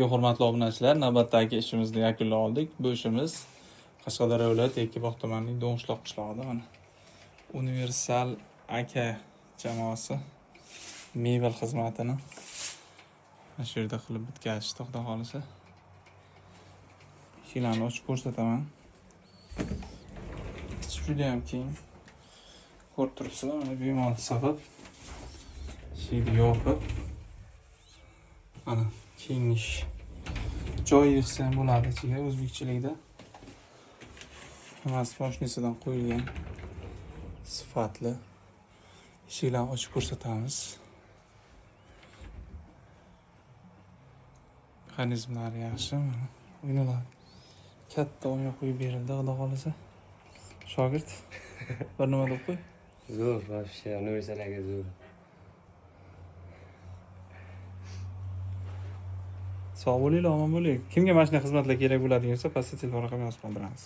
Hurmatli obunachilar, navbatdagi ishimizni yakunlab oldik. Bu ishimiz Qashqadaryo viloyati Yakkabog' tumanining Do'ngishloq qishlog'ida mana Universal aka jamoasi mebel xizmatini mana shu yerda qilib bitkazishdi, Xudo xohlasa. Eshiklarni ochib ko'rsataman. Ichi juda ham keng. Ko'rib turibsizlar, mana bemalol sig'ib, eshikni yopib, mana kengish joy yig'sa ham bo'ladi ichiga o'zbekchilikda. Hammasi moshinasidan qo'yilgan. Sifatli. Eshiklarni ochib ko'rsatamiz. Mexanizmlari yaxshi, mana oynalar katta oyna qo'yib berildi, Xudo xohlasa. Shogird, bir nima deb qo'y. Zo'r, вообще, universal aka zo'r. Sog' bo'linglar, omon bo'ling. Kimga mana shunday xizmatlar kerak bo'ladigan bo'lsa, pastda telefon raqamini yozib qoldiramiz.